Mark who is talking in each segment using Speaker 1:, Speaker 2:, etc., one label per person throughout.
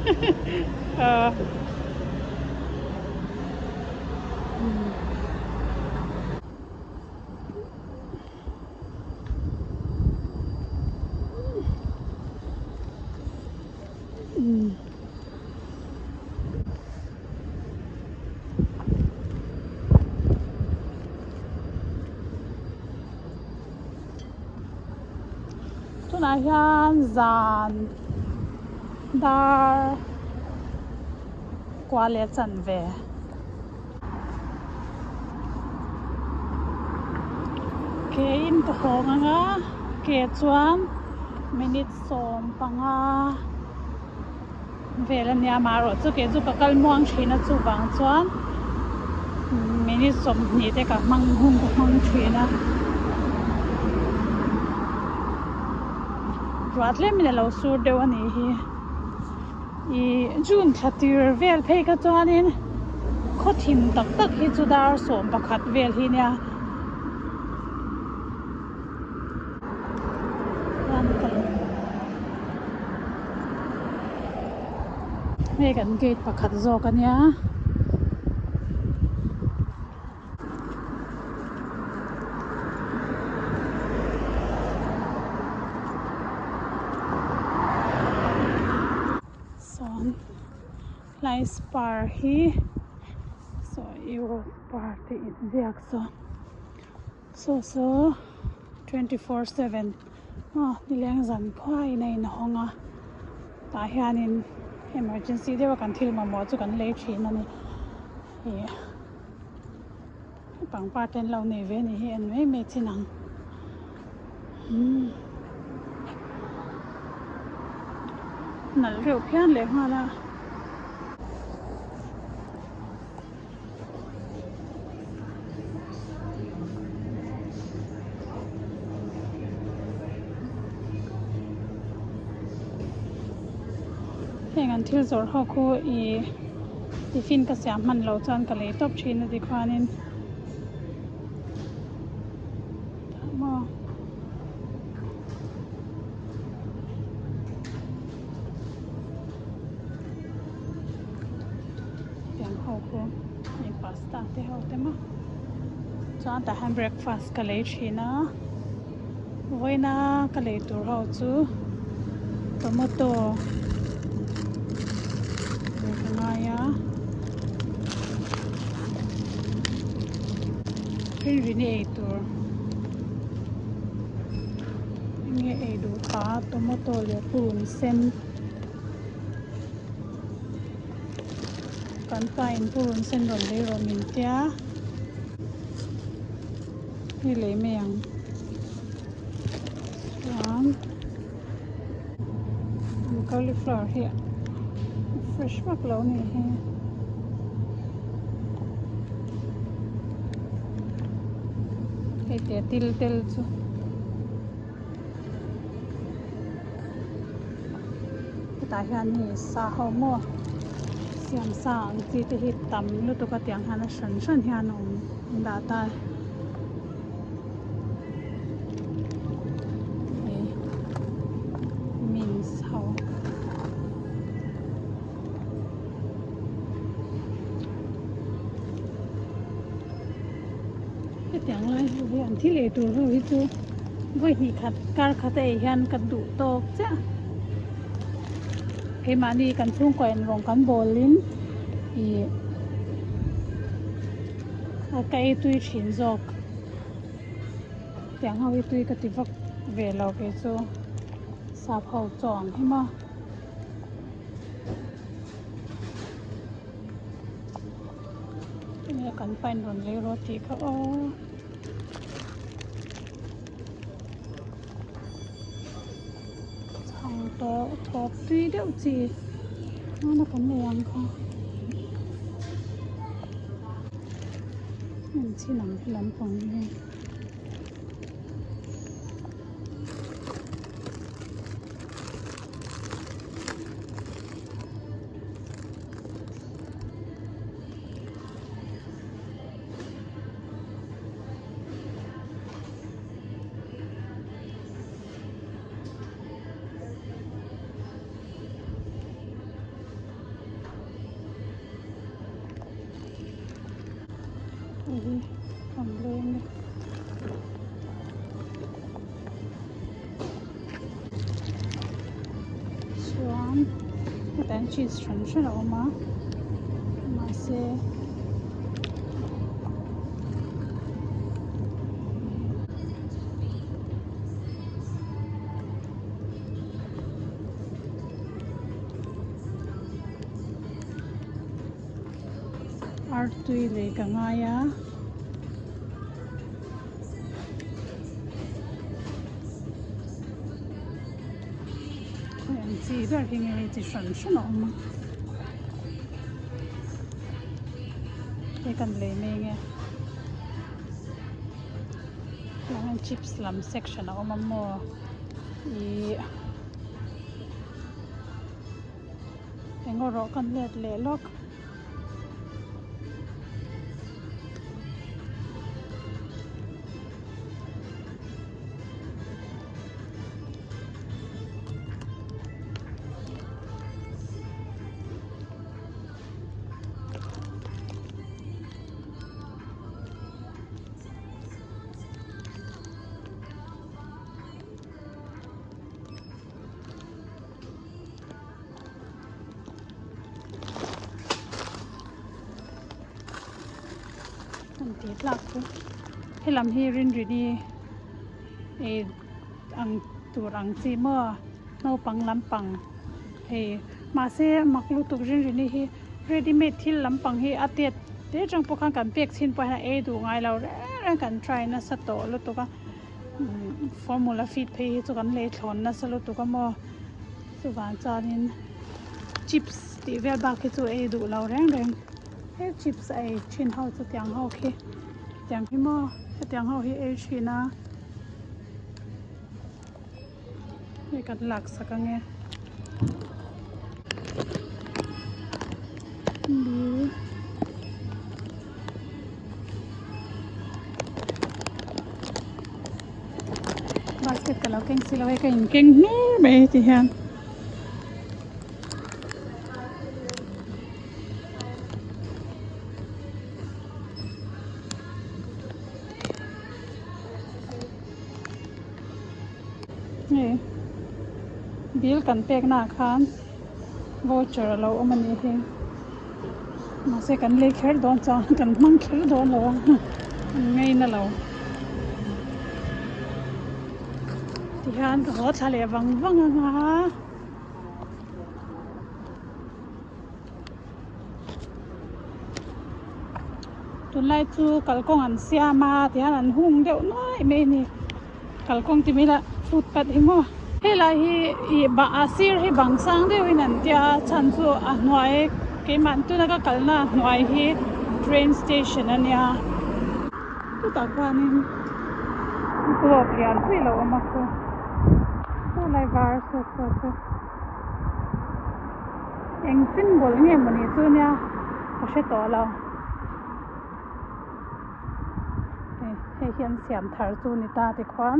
Speaker 1: Aw. Tunah hian zan dar kua leh chanve. Ke in ka hawng ang a, ke chuan minute 15 vel a nia amaherawhchu kei chu ka kal muang thin a chuvang chuan minute 20 te ka hmang hun ka hmang thin a ruah tlem in a lo sur deuh a nih hi ih June thla tir vel phei kha chuanin khaw thim tak tak hi chu dar 11 vel hi nia. Hei kan gate pakhat zawk a nia. Sawn hlai spar hi saw Europe par tih inziak saw. Saw saw 24/7 maw nileng zan khuaiin a inhawng a tah hianin emergency deuh a kan thil mamawh chu kan lei thin a ni ih pangpar te an lo nei ve a nih hi en mai mai chin ang umm nalh reuh phian leh nghal a. Heng an thil zawrh ho khu ih tiffin ka siam hman loh chuan ka lei tawp thin a tikhuanin maw. Tiang ho khu hei pasta te ho te maw chuan tah hian breakfast ka lei thin a vawiina ka lei tur ho chu tomato lei ka ngai a rinrini ei tur enge ei duh ta tomato leh purun sen. Kan pa in purun sen rawn lei rawh min tia hei lei mai ang chuan cauliflower hi a fresh vak lo a nih hi. Hei te til tel chu. Hetah hian hei sa ho maw siam sa ang chi te hi tam lutuk a tiang hian a hran hran hian a awm an dah ta hei mince ho. Hetiang lai ho hi an thil ei tur ho hi chu vawi hnih khat kar khat a ei hian ka duh tawk chiah keimahni kan chhungkaw en rawng kan bawl in ih ka ei tui thin zawk tiang ho hi tui ka ti vak ve lo kei chu sap ho chaw ang hi maw. Enge kan pain rawn lei rawh tih kha aw. Chhang tawh thawp tui deuh chi hmana kan nei ang kha. Heng chin ang hi lampang hi. Hetah hian cheese hran hran a awm a mahse artui lei ka ngai a. Khawi ang chi ber hi nge hei chi hran hran a awm a hei kan lei mai nge tah hian chips lam section a awm a maw ihh eng erawh kan let leh lawk. An tih tlak chu helam hi rinrini ei ang tur ang chi maw naupang lampang hei mahse mak lutuk rinrini hi ready made thil lampang hi a tet te atang pawh khan kan pek chhin pawh hian a ei duh ngai lo reng reng kan try nasa tawh lutuk a formula feed phei hi chu kan lei thlawn nasa lutuk a maw chuvang chuanin chips tih vel bak hi chu ei duh lo reng reng he chips a ei thin ho chu tiang ho khi tiang hi maw hetiang ho hi ei thin a hei kan lak sak ange basket ka lo keng si lo hei ka in keng hnur mai heti hian. Hei bill kan pek na ah khan voucher a lo awm a nih hi mahse kan lei kher dawn chuan kan hmang kher dawn lo a an ngaina lo tihian ka haw thla leh vang vang ang a. Tunlai chu kalkawng an siam a tihian an hung deuh nuai mai a ni kalkawng ti mai ila footpath hi maw helai hi ih bah a sir hi bang sang deuhin an tia a chhan chu a hnuai keimah tuna ka kalna a hnuai hi train station a nia chutah khuanin globe lian pui a lo awm a khu saw lai var saw saw saw. Eng symbol nge mawni chu nia ka hre tawh lo hei hei hi an siam thar chu ni ta tikhuan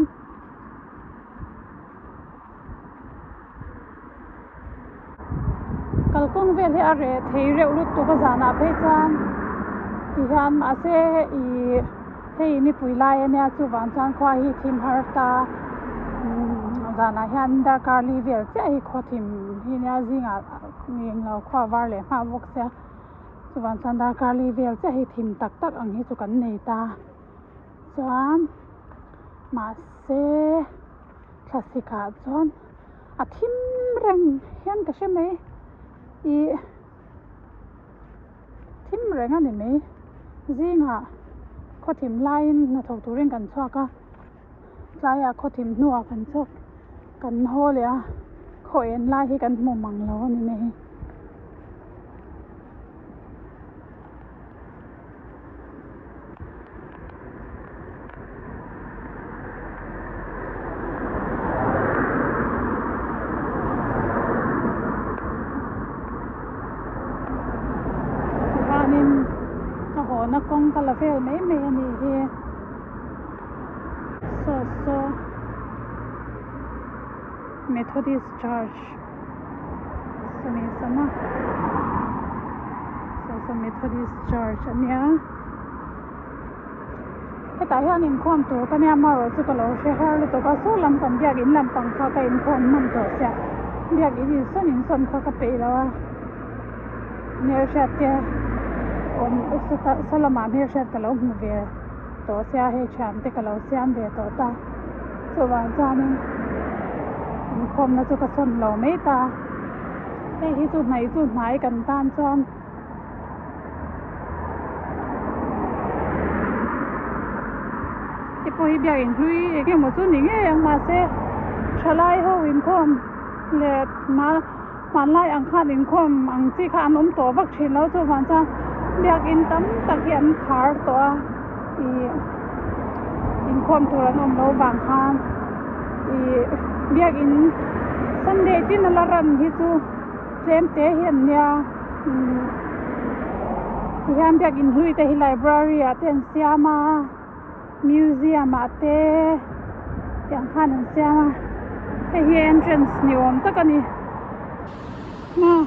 Speaker 1: kalkawng vel hi a reh thei reuh lutuk a zanah phei chuan tihian mahse ihh hei nipui lai ania chuvang chuan khua hi thim har ta zanah hian darkar li vel chiah hi khaw thim hi nia zingah englo khua var leh nghah bawk sia chuvang chuan darkar li vel chiah hi thim tak tak ang hi chu kan nei ta chuan mahse thlasik ah chuan a thim reng hian ka hre mai ih thim reng a ni mai zingah khaw thim laiin hnathawk turin kan chhuak a tlaiah khaw thim hnuah kan chhuak kan haw leh a khaw en lai hi kan hmu mang lo a ni mai. Chuanin ka hawhna kawng ka la vel mai mai a nih hi saw saw Methodist Church sawmi sama saw saw Methodist Church a nia hetah hian inkhawm tur ka nia amaherawhchu ka lo hre har lutuk a saw lam kan biak in lampang kha ka inkhawm hman tawh sia. Biakin insawn insawn kha ka peih lo a hmelhriat te awm saw lamah hmelhriat ka lo hmu ve tawh sia hei thian te ka lo siam ve tawh ta chuvang chuanin inkhawmna chu ka sawn lo mai ta hei hi chu hnaih chu hnai kan tan chuan. Hei pawh hi biakin hlui eng emaw chu ni ngei ang mahse thalai ho inkhawm leh hmanlai ang khan inkhawm ang chi kha an awm tawh vak thin lo chuvang chuan biakin tam tak hi an khar tawh a ih inkhawm tur an awm loh vang khan ih biakin sunday tin a la run hi chu tlem te hi an nia. Tihian biakin hlui te hi library ah te an siam a museum ah te tiang khan an siam a hei hi entrance ni awm tak a ni maw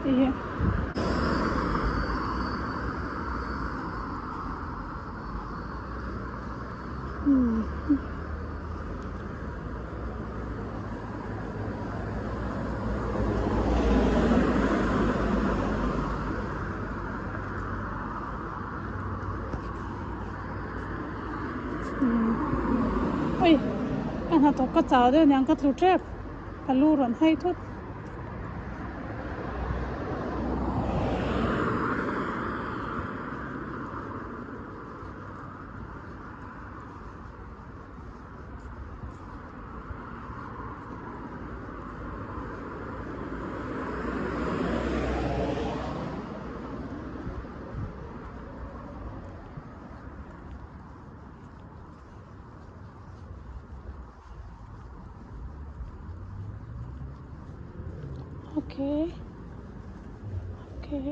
Speaker 1: tih hi. Ui ka hnathawk ka chau deuh aniang ka tlu tep ka lu rawn hai thut. Okay. Okay.